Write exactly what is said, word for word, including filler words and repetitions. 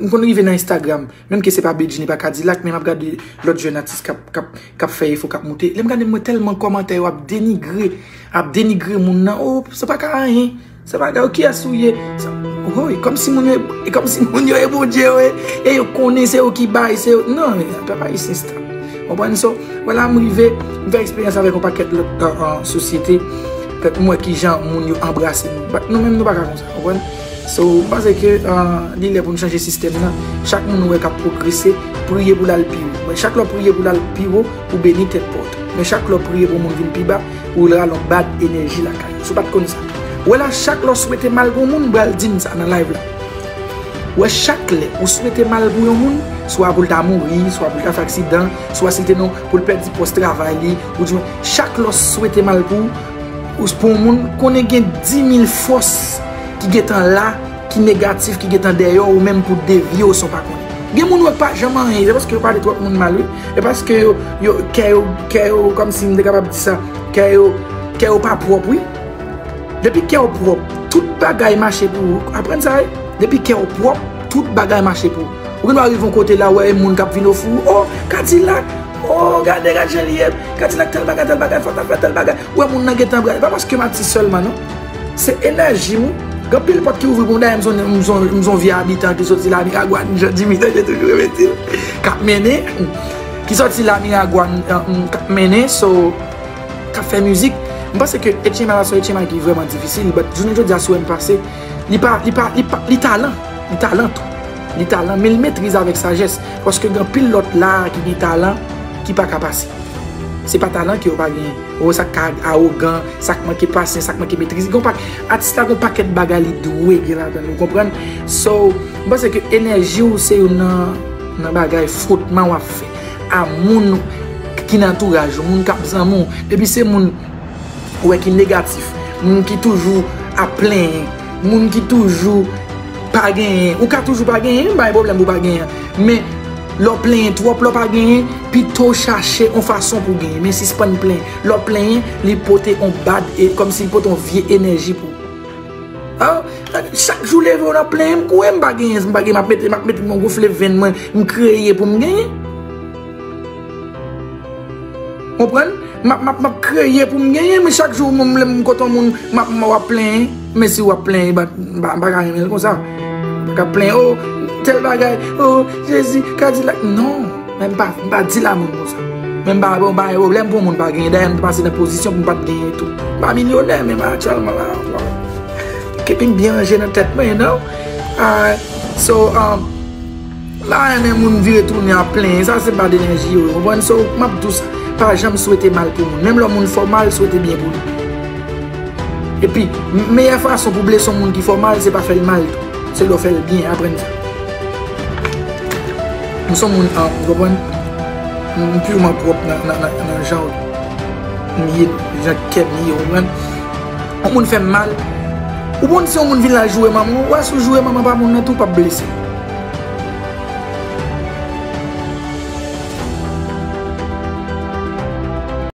M konn rive nan Instagram, menm ke se pa Bedjine, pa Kadilak, men m ap gade lòt jèn atis k ap, k ap, k ap fè efò, k ap moute. Lè m gade, m wè tèlman kòmantè yo ap denigre, ap denigre moun nan. Oh, sa pa ka anyen. Sa pa ka, kiyès ou ye? Sa, oh, e kòmsi moun yo, e kòmsi moun yo e Bondye yo, e, e yo konnen se yo ki bay, se yo. Non, pèp ayisyen stop. Konprann? So, vwala m rive, m fè eksperyans avèk yon pakèt lòt, euh, euh, sosyete. Fèt m wè kijan moun yo anbrase nou. But nou menm nou pa ka konsa, konprann? So, m panse ke, euh, li lè pou n chanje sistèm nan. Chak moun ou wè k ap pwogrese, priye pou l al pi wo. Men chak lè w priye pou l al pi wo, ou beni tèt pa w tou. Men chak lè w priye pou moun vin pi ba, ou rale yon bad enèji lakay ou. Si w pa t konn sa. Wè la, chak lè w swete mal pou yon moun, m pral di n sa nan live la. Wè, chak lè ou swete mal pou yon moun, swa pou l ta mouri, swa pou l ta fè aksidan, swa si l te non, pou l pèdi pòs travay li, ou di, chak lè w swete mal pou, ou, pou yon moun, konnen gen dimil fòs ki gentan la, ki negatif, ki gentan dèyè w, ou menm pou devye w san w pa konnen. Gen moun wè pa janm anyen, se paske yo pale twòp moun mal, wi. E paske yo, yo, kè yo, kè yo, kòmsi m te kapab di sa, kè yo, kè yo pa pwòp, wi. Depi kè w pwòp, tout bagay mache pou ou. Aprann sa, wi. Depi kè w pwòp, tout bagay mache pou ou. Ou gen dwa rive yon kote la, wè, e moun k ap vin ofri ou, oh, Kadilak, oh, gade, gade jan li ye, Kadilak, tèl bagay, tèl bagay, fò ta fè tèl bagay. Wè, moun nan gentan brale. Pa paske m atis sèlman, non. Se enèji m, wi. Gen anpil pòt ki ouvri pou mwen. Dayè, m se yon, m se yon, m se yon vye abitan ki soti la Miragwàn, jan Jimmy Danje toujou repete l, k ap mennen, ki soti la Miragwàn, euh, k ap mennen, so, k ap fè mizik. M panse ke H M I la se yon H M I ki vrèman difisil, but jounen jodi a, sou M pase, li pa, li pa, li pa, li talan, li talan tou. Li talan, men li metrize avèk sajès. Paske gen anpil lòt la ki gen talan, ki pa ka pase. Se pa talan ke yo pa genyen. Ou sa k ka awogan, sa k manke pasyans, sa k manke metrize. Gon pa, atis la gon pakèt bagay li dwe gen ladan l, ou konprann? So, m panse ke enèji w se youn nan, nan bagay frotman w ap fè a moun ki nan antouraj ou, moun k ap zanmi w. Depi se moun ou wè ki negatif, moun ki toujou ap plenyen, moun ki toujou pa genyen. Ou ka toujou pa genyen, pa gen pwoblèm pou pa genyen. Men, lè w plenyen twòp, lè w pa genyen, pito w chache yon fason pou w genyen. Men sispann plenyen. Lè w plenyen, li pote yon bad, e kòmsi li pote yon vye enèji pou ou. Ah, chak jou leve w nan plenyen, m kouri, m pa genyen, m pa genyen, m ap mete, m ap mete m gonfle venn mwen, m kreye pou m genyen. Konprann? M ap, m ap, m ap kreye pou m genyen, men chak jou mwen, m, m kote yon moun, m ap, m ap plenyen, men si w ap plenyen, m pa, m pa, m pa ka renmen l konsa. M pa ka plenyen, oh, tèl bagay, oh, Jezi, Kadilak. Non, men m pa, m pa di lamoun konsa. Men m pa, m pa gen pwoblèm pou yon moun pa genyen. Dayè, m te pase nan pozisyon pou m pa t genyen tou. M pa milyonè, men m aktyèlman la, keeping byen ranje nan tèt mwen, you know? Ah, so, um, m pa renmen moun vire tounen ap plenyen. Sa se bad enèji yo, konprann? So, m ap di w sa. Pa janm swete mal pou moun. Menm lè moun fè w mal, swete byen pou li. Epi, m-, meyè fason pou blese yon moun ki fè w mal, se pa fè l mal tou. Se lè w fè l byen, aprann sa. M se yon moun, ah, ou konprann? M, m piman pwòp nan, nan, nan, nan jan m ye, jan kè m ye, ou konprann? Yon moun fè m mal, ou konn si yon moun vin la joure manman w, w a sou joure manman pa moun nan tou, p ap blese.